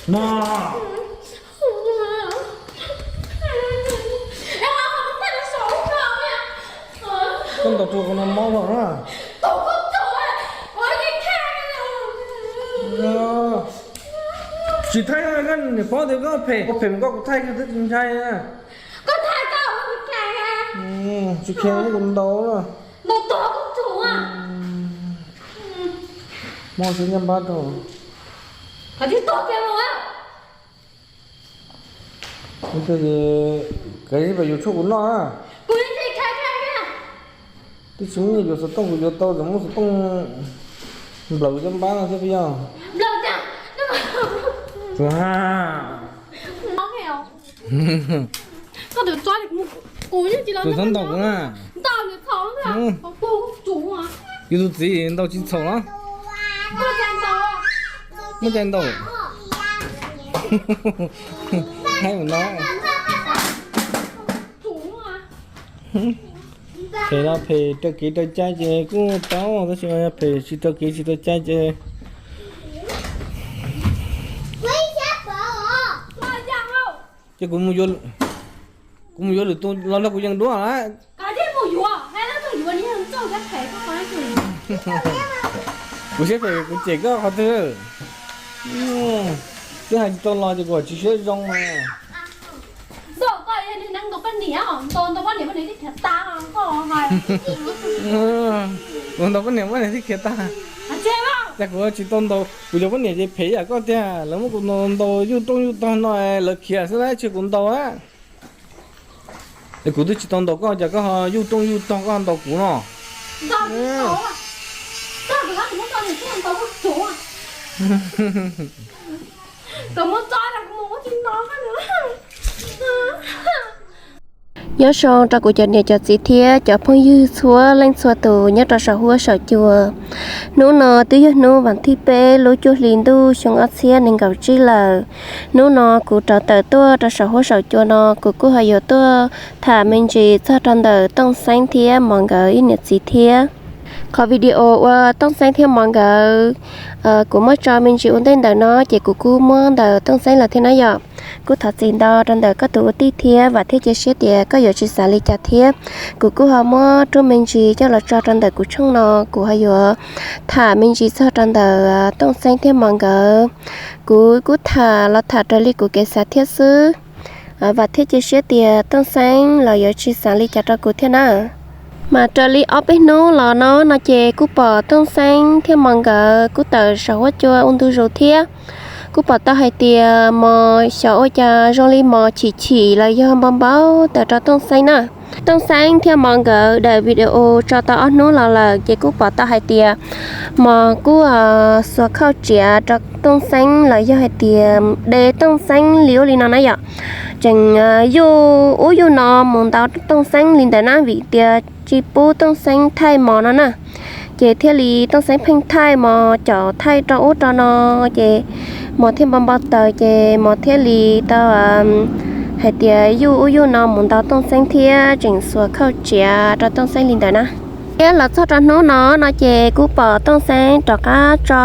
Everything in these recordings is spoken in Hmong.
No, koj ntaus rau qhov no mob lawm na. Tsis thaij, koj niam paub tias koj phem, koj phem koj kuv thaij koj twb tsis ntshai na. Tsis kheev kuv ntaus na. Mob siab nyob npab rau. Kav tsij pab yuav tshuaj kuv noj na. Twb tsis muaj yuav xov tooj, kuv yuav tau txawm muab xov tooj nplawm cov npab no thiab puas yog? Tus txhob ntaus kuv na. Yus tus txiv ntaus tsis txhaum los? Muaj cai ntaus. Hais ua no. Phem los phem raws kev raws cai ces kuj tau, tab sis yog phem tsis raws kev tsis raws cai ces, ces kuv mus yuav lwm tus los nrog kuv yees duab lawm. Kuv siab phem kuv cem koj qhov twg? Twb hais tsis tau los ces kuv tsis siab zoo mas. Kuv ntaus koj niam muab niam thiaj khiav tag. Cas kuv tsis tau ntaus, kuv cov poj niam ces phem yam koj tiag, lawv muab kuv ntaus yuj rooj yuj tog no lawv khiav xwb na, tsis kuv ntaus a. Es kuv twb tsis tau ntaus koj cas koj ho yuj rooj yuj tog koj ho ntaus kuv no. Nyob zoo rau kuv cov niam cov txiv thiab cov phooj ywg txhua leej txhua tus nyob rau saum huab saum cua. Hnub no twb yog hnub vas thib peb lub cuaj hli ntuj xyoo ob txhiab nees nkaum tsib lawm. Hnub no kuv rov tawm tuaj rau saum huab saum cua no kuv kuj ho yuav tuaj tham me ntsis txog rau ntawm Tooj Xeeb thiab Mos nkawd ib niam txiv thiab. Qhov video uas Tooj Xeeb thiab Mos nkawd kuv muab tso me ntsis ua ntej ntawm no ces kuv kuj muab ntawm Tooj Xeeb los thiab na yom. Kuj thov txim ntau rau ntawm koj tus ua tij thiab vam thiab cia siab tias koj yuav tsis xav li cas thiab. Kuv kuj ho muab rub me ntsis coj los tso rau ntawm kuv tshooj no, kuv ho yuav tham me ntsis txog rau ntawm Tooj Xeeb thiab Mos nkawd. Kuv kuj tham los tham raws li kuv kev xav thiab xwb. Vam thiab cia siab tias Tooj Xeeb los yuav tsis xav li cas rau kuv thiab na. Mas raws li ob peb hnub los no no ces kuj pom Tooj Xeeb thiab Mos nkawd kuj tawm saum huab cua ua ntu zus thiab. Kuj pom tau hais tias Mos xyov ua cas zoo li Mos chim chim los yog npau npau taws rau Tooj Xeeb na. Tooj Xeeb thiab Mos nkawd daim video tso tau ob hnub los lawm ces kuj pom tau hais tias Mos kuj xuas khauj tsiav rau Tooj Xeeb los yog hais tias de Tooj Xeeb li ub li no na yom. Tseem yuj ub yuj no mus ntaus Tooj Xeeb li ntawd na vim tias tsis pub Tooj Xeeb thaij Mos no na. Ces thiaj li Tooj Xeeb pheej thaij Mos, caum thaij rau ub rau no, ces Mos thiaj npau npau taws ces Mos thiaj li tau hais tias yuj ub yuj no mus ntaus Tooj Xeeb thiab tseem xuas khauj tsiav rau Tooj Xeeb li ntawd na. Thiab los txog rau hnub no no ces kuj pom Tooj Xeeb rov qab tso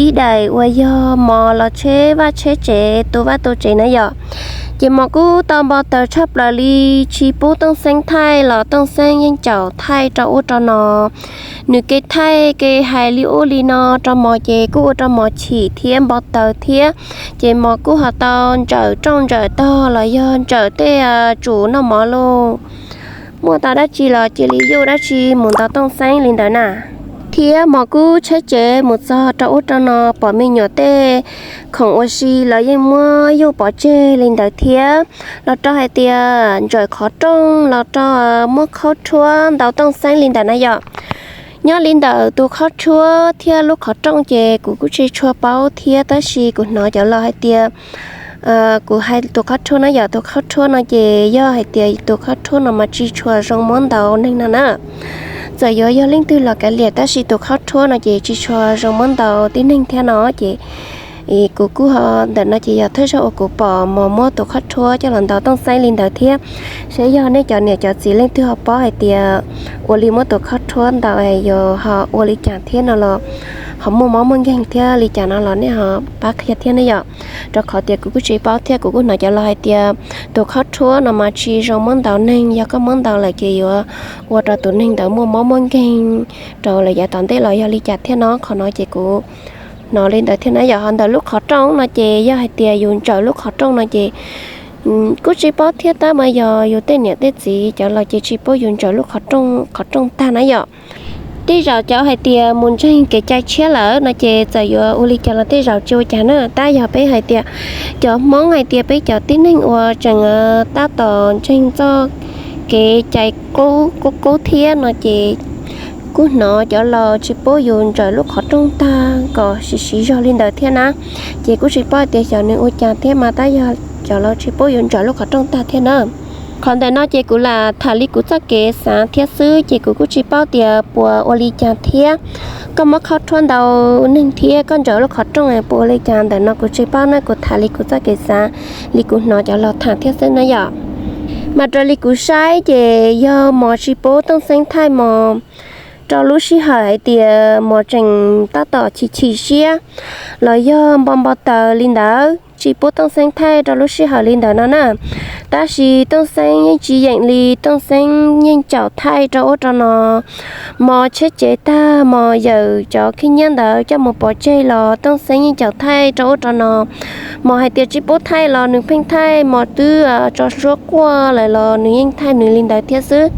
ib daim uas yog Mos los tsheb vaj tsheb tsev, tu vaj tu tsev na yom. Ces Mos kuj tau npau taws tshaj plaws li, tsis pub Tooj Xeeb thaij los Tooj Xeeb yeej caum thaij rau ub rau no. Nws kev thaij kev hais li ub li no rau Mos ces kuj ua rau Mos chim thiab npau taws thiab. Ces Mos kuj ho tau ntsawm rooj ntsawm tog los yog ntsawm tej tsum noj mov lauj, muaj tau dab tsi los cia li yuj dab tsi mus ntaus Tooj Xeeb li ntawd na. Thiab Mos kuj tsheb tsev mus txog rau ub rau no pom me nyuam tej khoom ua si los yeej muab yuj pov tseg li ntawd thiab. Los rau hais tias ntsawm qhov rooj, los rau muab khaub rhuab ntaus Tooj Xeeb li ntawd na yom. Nyob li ntawm tus khaub rhuab thiab lub qhov rooj ces kuv kuj tsis tshua paub thiab, tab sis kuv hnov cov laus hais tias, kuv hais tus khaub rhuab na yom, tus khaub rhuab no ces yog hais tias tus khaub rhuab no mas tsis tshua zoo muab ntaus neeg no na. Txawm yuav yog leej twg los kav liam tab sis tus khaub rhuab no ces tsis tshua zoo muab ntaus tib neeg thiab no ces kuv kuj ho, ntawm no ces yog thawj zaug uas kuv pom Mos muab tus khaub rhuab coj los ntaus Tooj Xeeb li ntawd thiab. Seb yog nej cov niam cov txiv leej twg ho paub hais tias ua li muab tus khaub rhuab ntaus yuav ho ua li cas thiab no los qhov muaj mob muaj nkeeg thiab li cas no los nej ho pab qhia thiab ne yom. Rau qhov tias kuv kuj tsis paub thiab kuv kuj hnov cov laus hais tias tus khaub rhuab no mas tsis zoo muab ntaus neeg, yog koj muab ntaus lawm ces yuav ua rau tus neeg ntawd muaj mob muaj nkeeg rau lawv yav tom ntej los yog li cas thiab no. Qhov no ces kuv hnov li ntawd thiab na yom. Ho ntawm lub qhov rooj no ces yog hais tias yus ntsaws lub qhov rooj no ces kuj tsis paub thiab tab mas yog yus tej niam tej txiv cov laus ces tsis pub yus ntsaws lub qhov rooj, qhov rooj tag na yom. Tej zaum cov hais tias mus ntseeg kev cai tshiab lawm no ces txawm yuav ua li cas los tej zaum tsis ua cas na. Tab yog peb hais tias cov Hmoob hais tias peb cov tib neeg uas tseem tab tom ntseeg txoj kev cai qub qub qub thiab no ces kuj hnov cov laus tsis pub yus ntsaws lub qhov rooj tag kom siv siv zog li ntawd thiab na. Ces kuj tsis paub tias xyov nws ua cas thiab mas tab yog cov laus tsis pub yus ntsaws lub qhov rooj tag thiab na. Qhov ntawm no ces kuv lam tham li kuv txoj kev xav thiab xwb ces kuv kuj tsis paub tias puas ua li cas thiab. Koj muab khaub rhuab ntaus neeg thiab koj ntsaws lub qhov rooj puas ua li cas ntawm no kuv tsis paub na, kuv tham li kuv txoj kev xav, li kuv hnov cov laus tham thiab xwb na yom. Mas raws li kuv saib ces yog mos tsis pub Tooj Xeeb thaij mos rau lub sij hawm hais tias mos tseem tab tom chim chim siab los yog npau npau taws li ntawd tsis pub Tooj Xeeb thaij rau lub sij hawm li ntawd no na. Tab sis Tooj Xeeb yeej tsis yeem li, Tooj Xeeb yeej caum thaij rau ub rau no. Mos tshiab cev tag, mos yawm cov khib nyiab ntawd coj mus pov tseg los Tooj Xeeb yeej caum thaij rau ub rau no. Mos hais tias tsis pub thaij los nws pheej thaij, mos twb tso suab quaj lawm los nws yeej thaij nws li ntawd thiab xwb.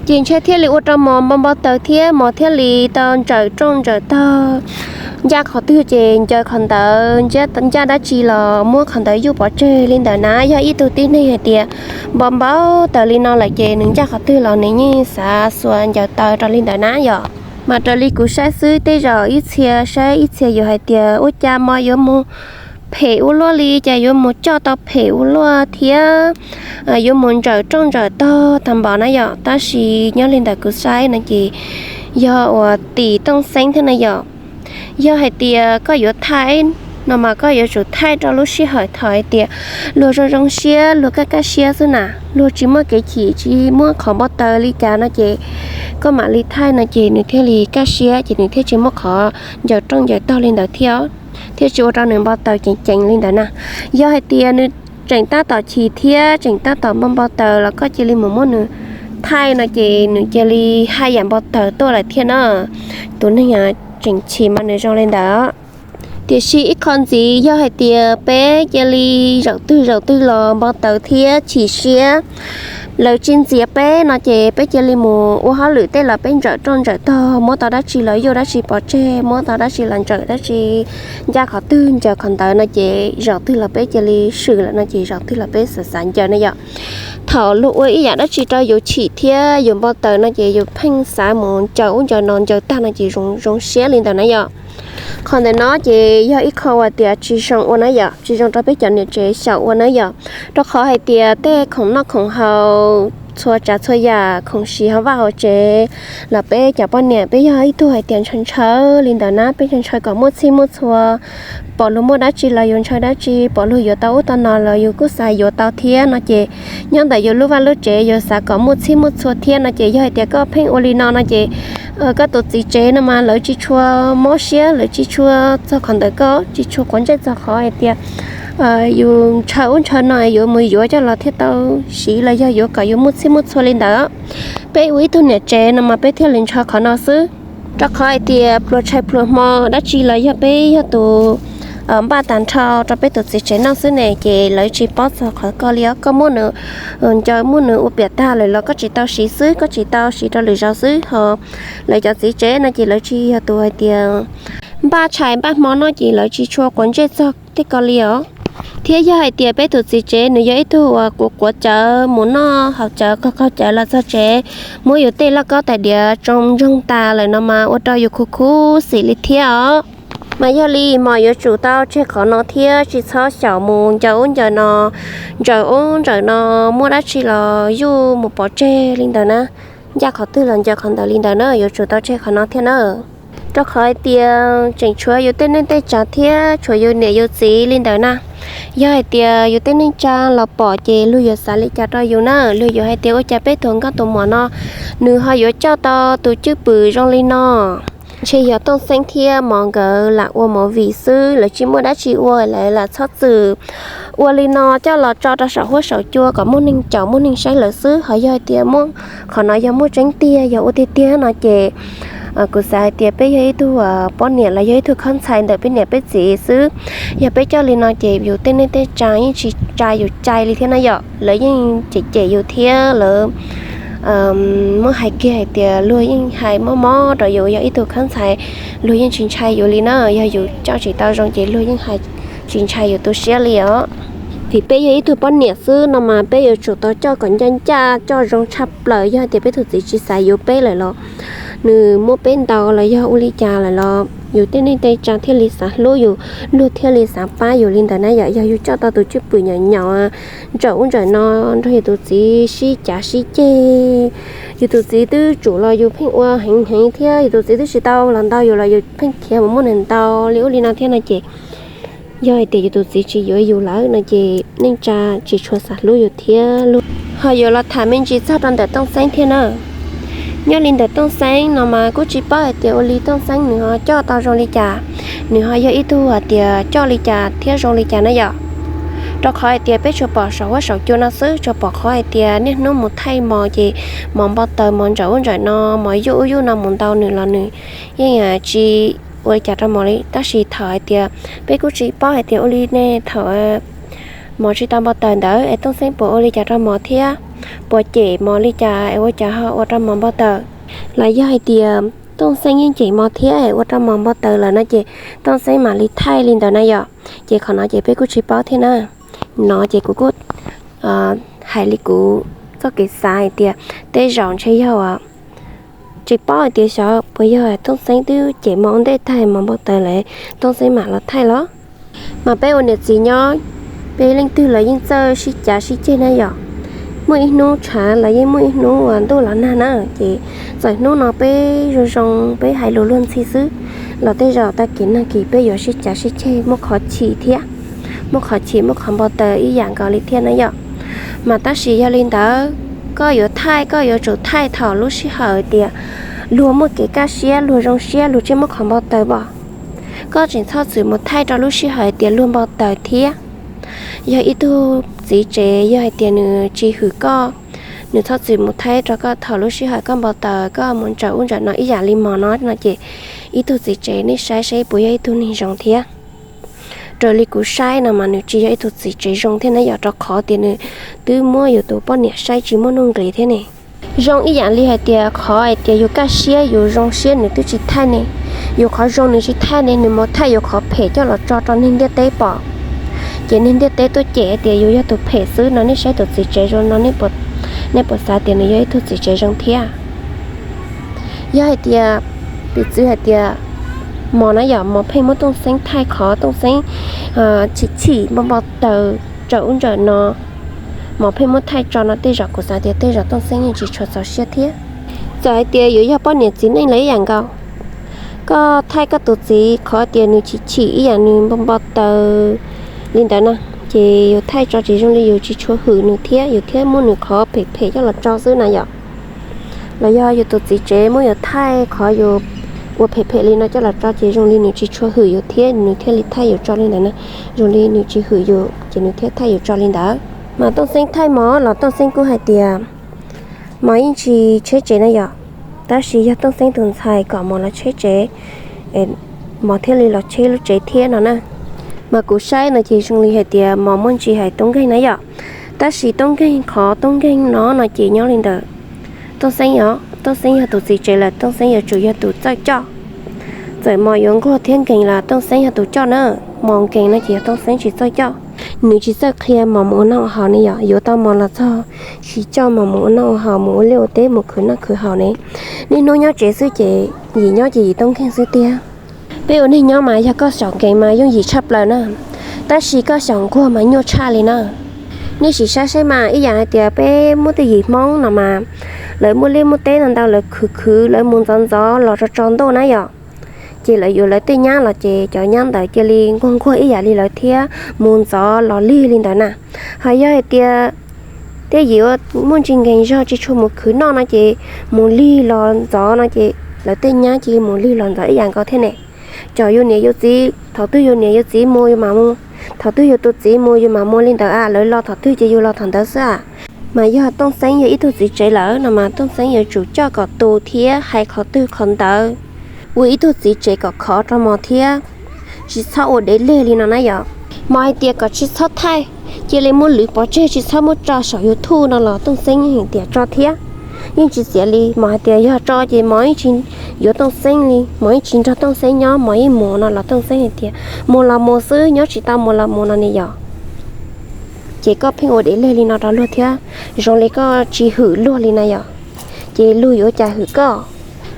Ces ntshe thiaj li ua rau mos npau npau taws thiab mos thiaj li tau ntsawm rooj ntsawm tog, ncaj qhov twg ces ncaws qhov ntawd, ncaj dab tsi los muab qhov ntawd yuj pov tseg li ntawd na. Yog ib tug tib neeg hais tias npau npau taws li no lawm ces nws ncaj qhov twg los nws yeej xav xuas ncaws taws rau li ntawd na yom. Mas raws li kuv saib xwb tej zaum ib txhia saib ib txhia yus hais tias ua cas mos yuav mus phem ua luaj li, cas yuav mus coj tau phem ua luaj thiab yuav mus ntsawm rooj ntsawm tog tag npaum na yom. Tab sis nyob li ntawm kuv saib no ces yog uas tim Tooj Xeeb thiab na yom. Yog hais tias koj yuav thaij no mas koj yuav tsum thaij rau lub sij hawm thaum hais tias luag zoo zoo siab, luag kaj kaj siab xwb na, luag tsis muaj kev chim tsis muaj qhov npau taws li cas no ces koj mam li thaij no ces nws thiaj li kaj siab ces nws thiaj tsis muaj qhov ncaws rooj ncaws tog li ntawd thiab, thiaj tsis ua rau nws npau taws ceev ceev li ntawd na. Yog hais tias nws tseem tab tom chim thiab tseem tab tom npau npau taws los koj cia li mus muab nws thaij no ces nws cia li haj yam npau taws tuaj lawm thiab na. Tus neeg tseem chim mas nws zoo li ntawd. Tiam sis ib qho ntxiv yog hais tias peb cia li zaum twg zaum twg los npau taws thiab chim siab, lawv tsis ntxias peb no ces peb cia li mus ua hauj lwm tej los peb ntsawm rooj ntsawm tog, muab tau dab tsi los yuj dab tsi pov tseg, muab tau dab tsi los ntsawm dab tsi, ncaj qhov twg ncaws qhov ntawd no ces zaum twg los peb cia li swm lawm no ces zaum twg los peb xav xav ncaws na yom. Thaum luag ua ib yam dab tsi rau yus chim thiab yus npau taws no ces yus pheej xav mus ncaws ub ncaws no, ncaws tag no ces zoo zoo siab li ntawd na yom. Qhov ntawm no ces yog ib qho uas tias tsis zoo ua na yom, tsis zoo rau peb cov niam tsev xyaum ua na yom. Rau qhov hais tias tej khoom noj khoom haus, txhua tsav txhua yam, khoom siv hauv vaj hauv tsev los peb cov poj niam peb yog ib tug hais tias ntshaw ntshaw li ntawd na, peb ntshaw ntshaw kom muaj txhij muaj txhua. Pom luag muaj dab tsi los yus ntshaw dab tsi, pom luag yuav tau ub tau no los yus kuj xav yuav tau thiab no ces nyob ntawm yus lub vaj lub tsev yus xav kom muaj txhij muaj txhua thiab no ces yog hais tias koj pheej ua li no no ces koj tus txiv tsev no mas lawv tsis tshua mob siab, lawv tsis tshua txog qhov ntawd, koj tsis tshua quav ntsej txog qhov hais tias yus ntshaw ub ntshaw no yuav mus yuav coj los thiaj tau siv los yog yuav kom yuav muaj txhij muaj txhua li ntawd. Peb ua ib tug niam tsev no mas peb thiaj li ntshaw qhov no xwb. Rau qhov hais tias pluas tshais pluas hmo dab tsi los yog peb yog tus npaj tag nrho rau peb tus txiv tsev noj xwb ne ces lawv tsis paub txog qhov ko li os. Koj muab nws ncaws, muab nws ua piam tag lawm los koj tsis tau siv xwb, koj tsis tau siv rau lwm zaus xwb. Ho lawv cov txiv tsev no ces lawv tsis yog tus hais tias npaj tshais npaj hmo noj ces lawv tsis tshua quav ntsej txog tej ko li os. Thiab yog hais tias peb tus txiv tsev nws yog ib tug uas quav quav cawv, mus noj haus cawv qaug qaug cawv los txog tsev, muab yus tej lauj kaub tais diav tsoo ntsoog tas lawm no mas ua rau yus khuv khuv xim li thiab os. Mas yog li mos yuav tsum tau tseg qhov no thiab tsis txhob xyaum mus ncaws ub ncaws no, ntsawm ub ntsawm no, muaj dab tsi los yuj mus pov tseg li ntawd na. Ncaj qhov twg los ncaws qhov ntawd li ntawd na, yuav tsum tau tseg qhov no thiab na. Rau qhov hais tias tseem tshuav yus tej neej tej tsav thiab tshuav yus niam yus txiv li ntawd na. Yog hais tias yus tej neej tsa los pom ces luag yuav xav li cas rau yus na, luag yuav hais tias ua cas peb tus nkauj tus muam no nws ho yuav coj tau tus cwj pwm zoo li no. Ntshe yog Tooj Xeeb thiab Mov nkawd lam ua movie xwb, lawv tsis muaj dab tsi ua, lawv lam txhob txwm ua li no coj los tso rau saum huab saum cua kom muaj neeg caum muaj neeg saib lawm xwb. Ho yog hais tias muaj qhov no yog muaj tseeb tiag, yog ua tiag tiag no ces kuv xav hais tias peb yog ib tug poj niam los yog ib tug khaub ntxhais ntawm peb niam peb txiv xwb. Yog peb coj li no ces yus tej neej tej tsa yeej tsis tsa yus cai li thiab na yom. Lawv yeej cem cem yus thiab lawv muab hais kiag hais tias luag yeej hais mob mob rau yus yog ib tug khaub ntxhais, luag yeej tsis ntshai yus li na. Yog yus coj tsis tau zoo ces luag yeej hais tsis ntshai yus tu siab li os. Vim peb yog ib tug poj niam xwb no mas peb yuav tsum tau coj kom ncaj ncaj, coj zoo tshaj plaws. Yog tias peb tus txiv tsis xav yuav peb lawm los nws muab peb ntaus los yog ua li cas lawm los yus tej neej tej tsa thiaj li xav hlub yus, luag thiaj li xav pab yus li ntawd na yom. Yog yus coj tau tus cwj pwm nyuam nyuam ntsawm ub ntsawm no nrog yus tus txiv sib cav sib ceg, yus tus txiv twb tsum los yus pheej ua heev heev thiab yus tus txiv twb tsis tau los ntaus yus los yus pheej khiav mus muab nws ntaus li ub li no thiab no ces yog hais tias yus tus txiv tsis yuav yus lawm no ces neej tsa tsis tshua xav hlub yus thiab lauj. Ho yuav los tham me ntsis txog rau ntawm Tooj Xeeb thiab na. Nyob li ntawm Tooj Xeeb no mas kuj tsis paub hais tias ua li Tooj Xeeb nws ho coj tau zoo li cas, nws ho yog ib tug hais tias coj li cas thiab zoo li cas na yom. Rau qhov hais tias peb tsuas pom saum huab saum cua no xwb, tsuas pom qhov hais tias niaj hnub mus thaij mos ces mos npau taws mos ntsawm ub ntsawm no, mos yuj ub yuj no mus ntaus nws los nws yeej tsis ua li cas rau mos li. Tab sis thaum hais tias peb kuj tsis paub hais tias ua li ne thaum mos tsis tau npau taws ntawd es Tooj Xeeb puas ua li cas rau mos thiab, puas cem mos li cas es ua cas ho ua rau mos npau taws. Los yog hais tias Tooj Xeeb yeej cem mos thiab es ua rau mos npau taws lawm no ces Tooj Xeeb mam li thaij li ntawd na yom. Ces qhov no ces peb kuj tsis paub thiab na. No ces kuv kuj hais li kuv txoj kev xav hais tias tej zaum ntshe yog tsis paub hais tias xyov puas yog Tooj Xeeb twb cem mos ua ntej tag mos npau taws lawm Tooj Xeeb mam los thaij los. Mas peb ua niam txiv nyob, peb leej twg los yeej txawj sib cav sib ceg na yom. Muaj ib hnub tshav los yeej muaj ib hnub uas ntuj los nag na. Ces txawm hnub no peb zoo zoo peb hais lus luag ntxhi xwb los tej zaum tag kis nag kis peb yuav sib cav sib ceg muaj qhov chim thiab, muaj qhov chim muaj qhov npau taws ib yam nkaus li thiab na yom. Mas tab sis yog li ntawd, koj yuav thaij koj yuav tsum thaij thaum lub sij hawm tias luag muaj kev kaj siab luag zoo siab luag tsis muaj qhov npau taws pom. Koj tseem txhob txwm mus thaij rau lub sij hawm tias luag npau taws thiab. Yog ib tug txiv tsev yog hais tias nws tsis hwm koj, nws txhob txwm mus thaij rau koj thaum lub sij hawm koj npau taws koj mus ntsawm ub ntsawm no ib yam li mos no no ces ib tug txiv tsev nej saib saib puas yog ib tug neeg zoo thiab. Raws li kuv saib no mas nws tsis yog ib tug txiv tsev zoo thiab na yom, rau qhov tias nws twb muab yus tus poj niam saib tsis muaj nuj nqis thiab ne. Zoo ib yam li hais tias qhov hais tias yus kaj siab yus zoo siab nws twb tsis thaij ne, yus qhov zoo nws tsis thaij ne, nws mus thaij yus qhov phem coj los tso rau neeg ntiaj teb pom. Ces neeg ntiaj teb tuaj cem hais tias yus yog tus phem xwb no, nej saib tus txiv tsev zoo no nej puas xav tias nws yog ib tug txiv tsev zoo thiab? Yog hais tias piv txwv hais tias mos na yom, mos pheej muab Tooj Xeeb thaij qhov Tooj Xeeb chim chim npau npau taws ntsawm ub ntsawm no, mos pheej muab thaij tso no tej zaum kuv xav tias tej zaum Tooj Xeeb yeej tsis tshua txaus siab thiab. Txawm hais tias yuav yog poj niam txiv neej los ib yam nkaus, koj thaij koj tus txiv qhov tias nws chim chim ib yam nws npau npau taws li ntawd na, ces yus thaij tso ces zoo li yus tsis tshua hwm nws thiab, yus thiaj muab nws qhov phem phem coj los tso xwb na yom. Los yog yus tus txiv tsev muab yus thaij qhov yus ua phem phem li no coj los tso ces zoo li nws tsis tshua hwm yus thiab nws thiaj li thaij yus tso li ntawd na. Zoo li nws tsis hwm yus ces nws thiaj thaij yus tso li ntawd. Mas Tooj Xeeb thaij mos los Tooj Xeeb kuj hais tias mos yeej tsis tsheb tsev na yom, tab sis yog Tooj Xeeb tus ntxhais kom mos los tsheb tsev, mos thiaj li los tsheb lub tsev thiab no na. Mas kuv saib no ces zoo li hais tias mos muaj ntsis hais Toob Nkeeg na yom, tab sis Toob Nkeeg qhov Toob Nkeeg no no ces nyob li ntawm Tooj Xeeb os. Tooj Xeeb yog tus txiv tsev lawm Tooj Xeeb yuav tsum yog tus txawj coj. Txawm mos yuav nquag thiab nkees los Tooj Xeeb yog tus coj na, mos nkees no ces yog Tooj Xeeb tsis txawj coj. Nws tsis txawj qhia mos mus ua noj ua haus ne yom, yuav tau mos los txog tsis coj mos mus ua noj ua haus, mus ua liaj ua teb mus khwv noj khwv haus ne. Niaj hnub nyob tsev xwb ces yim nyob ces yim Toob Nkeeg xwb tiag. Peb ua neeg nyob mas yog koj xyaum nkees mas yooj yim tshaj plaws na, tab sis koj xyaum nquag mas nyuaj tshaj li na. Nej sim saib saib mas ib yam hais tias peb muaj tej yim Hmoob no mas lawv muaj liaj muaj teb ntau ntau lawv khwv khwv lawv mus ntxov ntxov los tso tso ntuj na yom, ces lawv yuav lawv tej nyab los ces cov nyab ntawd cia li nquag nquag ib yam li lawv thiab mus ntxov los lig li ntawd na. Ho yog hais tias tej yim muaj ntsis nkees zog tsis tshua mus khwv noj no ces mus lig los ntxov no ces lawv tej nyab cia li mus lig los ntawd ib yam nkaus thiab ne. Cov yus niam yus txiv, thaum twg yus niam yus txiv mus yus mam mus, thaum twg yus tus txiv mus yus mam mus li ntawd a, lawv los thaum twg ces yus los thaum ntawd xwb a. Mas yog Tooj Xeeb yog ib tug txiv tsev lawm no mas Tooj Xeeb yuav tsum coj kom tus thiab hais qhov twg qhov ntawd ua ib tug txiv tsev kom khov rau Mos thiab, tsis txhob ua dev leg li no na yom. Mos hais tias kom tsis txhob thaij, cia li muab lwv pov tseg tsis txhob muab tso saum YouTube no los Tooj Xeeb yeej hais tias tso thiab, yeej tsis txiav li. Mos hais tias yog tso ces Mos yeej tsis yuav Tooj Xeeb li, Mos yeej tsis nrog Tooj Xeeb nyob, Mos yeej mus no los Tooj Xeeb hais tias mus los mus xwb, nyob tsis tau mus los mus no ne yom. Ces koj pheej ua dev leg li no rau luag thiab, zoo li koj tsis hwm luag li na yom. Ces luag yuav cas hwm koj?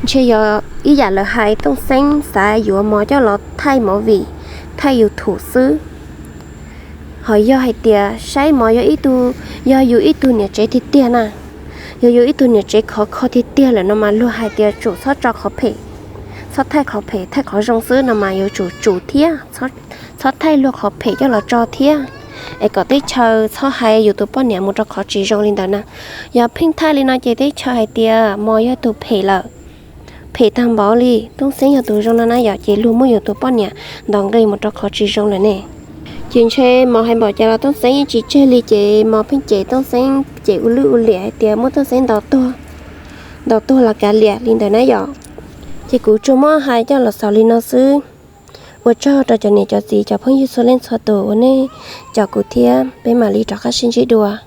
Ntshe yog ib yam lawv hais Tooj Xeeb xav yuav Mos coj los thaij movie, thaij YouTube xwb. Ho yog hais tias saib Mos yog ib tug, yog yus ib tug niam tsev tiag tiag na, yog yus ib tug niam tsev khov kho tiag tiag lawm no mas luag hais tias tsum txhob tso qhov phem, txhob thaij qhov phem, thaij qhov zoo xwb no mas yuav tsum tsum thiab, txhob thaij luag qhov phem coj los tso thiab, es kom teb chaws txhob hais yus tus poj niam mus rau qhov tsis zoo li ntawd na. Yog pheej thaij li no ces teb chaws hais tias Mos yog tus phem lawm, phem tag npaum li. Tooj Xeeb yog tus zoo no na yom, ces luag muab yus tus poj niam ntaus nqi mus rau qhov tsis zoo lawm ne. Ces ntshe Mos hais npaum cas los Tooj Xeeb yeej tsis tseg li, ces Mos pheej cem Tooj Xeeb, cem ua lwj ua liam hais tias muab Tooj Xeeb ntaus tuag, ntaus tuag los kav liam li ntawd na yom. Ces kuv tsuas muab hais coj los xaus li no xwb. Ua tsaug rau cov niam cov txiv cov phooj ywg txhua leej txhua tus uas nej caum kuv thiab, peb mam li rov qab sib ntsib dua.